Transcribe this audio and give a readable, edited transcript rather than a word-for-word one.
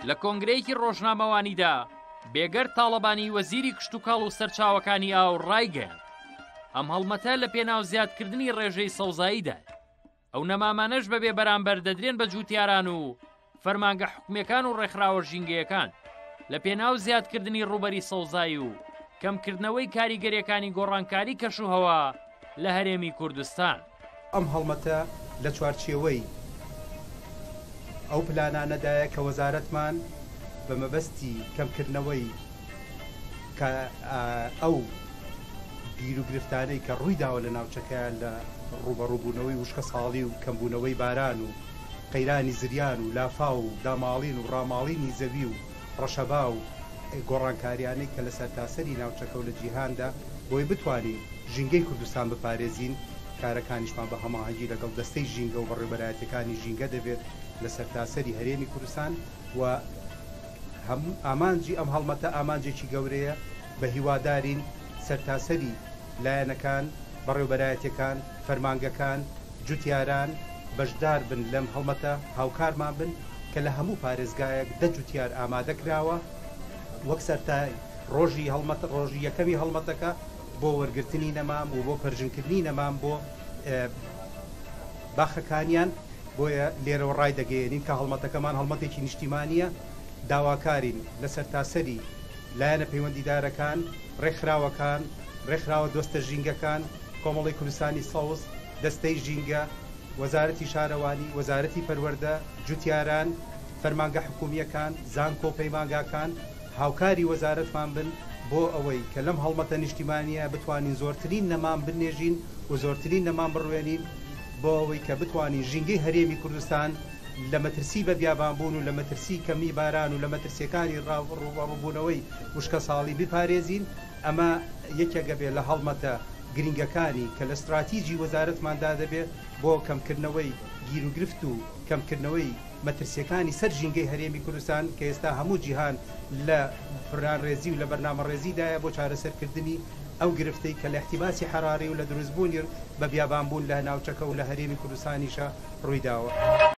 لە کۆنگرەیەکی ڕۆژنامەوانیدا بێگەرد تاڵەبانی وەزیری کشتوکاڵ و سەرچاوەکانی ئاو ڕایگەیاند، ئەم هەڵمەتە لە پێناو زیادکردنی ڕێژەی سەوزاییدایە. ئەو نەمامانەش بەبێ بەرامبەر دەدرێن بە جووتیاران و فەرمانگە حکومییەکان و ڕێکخراوە ژینگەیەکان لە پێناو زیادکردنی ڕووبەری سەوزایی و کەمکردنەوەی کاریگەرییەکانی گۆڕانکاری کەشوهەوا لە هەرێمی کوردستان. ئەم هەڵمەتە لە چوارچێوەی ئەو پلانانەدایە کە وەزارەتمان بە مەبەستی کەمکردنەوەی کە ئەو گیروگرفتانەی کە ڕوویداوە لە ناوچەکەیان لە ڕووبەڕووبوونەوەی وشکەساڵی و کەمبوونەوەی باران و قەیرانی زریان و لافاو و داماڵین و ڕاماڵینی زەوی و ڕەشەبا و گۆڕانکاریانەی کە لە سەرتاسەری ناوچەکە و لە جیهاندا بۆی بتوانین ژینگەی کوردستان بپارێزین کارەکانیشمان بە هەماهەنگی لەگەڵ دەستەی ژینگە و بەڕێوبەرایەتیەکانی ژینگە دەبێت لە سەرتاسەری هەرێمی کوردستان و ئامانجی ئەم هەڵمەتە ئامانجێکی گەورەیە، بە هیوادارین سەرتاسەری لایەنەکان، بەڕێوبەرایەتیەکان، فەرمانگەکان، جوتیاران بەشدار بن لەم هەڵمەتە، هاوکارمان بن کە لە هەموو پارێزگایەک دە جوتیار ئامادە کراوە وەک سەرتای ڕۆژی هەڵمەت ڕۆژی یەکەمی هەڵمەتەکە بۆ وەرگرتنی نەمام و بۆ پەرژنکردنی نەمام بۆ باخەکانیان. بۆیە لێرەوە ڕایدەگەیەنین کە هەڵمەتەکەمان هەڵمەتێکی نیشتیمانییە، داواکارین لە سەرتاسەری لایەنە پەیوەندیدارەکان، ڕێکخراوەکان، ڕێکخراوە دۆستە ژینگەکان، کۆمەڵەی کوردستانی سەوز، دەستەی ژینگە، وەزارەتی شارەوانی، وەزارەتی پەروەردە، جوتیاران، فەرمانگە حکومییەکان، زانکۆ و پەیمانگاکان هاوکاری وەزارەتمان بن بۆ ئەوەی کە لەم هەڵمەتە نیشتیمانییە بتوانین زۆرترین نەمام بنێژین و زۆرترین نەمام بڕوێنین بۆ ئەوەی کە بتوانین ژینگەی هەرێمی کوردستان لە مەترسی بە بیابانبوون و لە مەترسی کەمی باران و لە مەترسییەکانی ڕووبەڕووبوونەوەی وشکەساڵی بپارێزین، ئەمە یەکێکە بێ لە هەڵمەتە گرینگەکانی کە لە ستراتیجی وەزارەتماندا دەبێ بۆ کەمکردنەوەی گیروگرفت و کەمکردنەوەی مەترسییەکانی سەر ژینگەی هەرێمی کوردستان کە ئێستا هەموو جیهان لە پلانڕێزی و لە بەرنامەڕێزیدایە بۆ چارەسەرکردنی ئەو گرفتەی کە لە ئیحتیباسی حەراری و لە دروستبوونی بە بیابانبوون لە ناوچەکە و لە هەرێمی کوردستانیشا ڕوویداوە.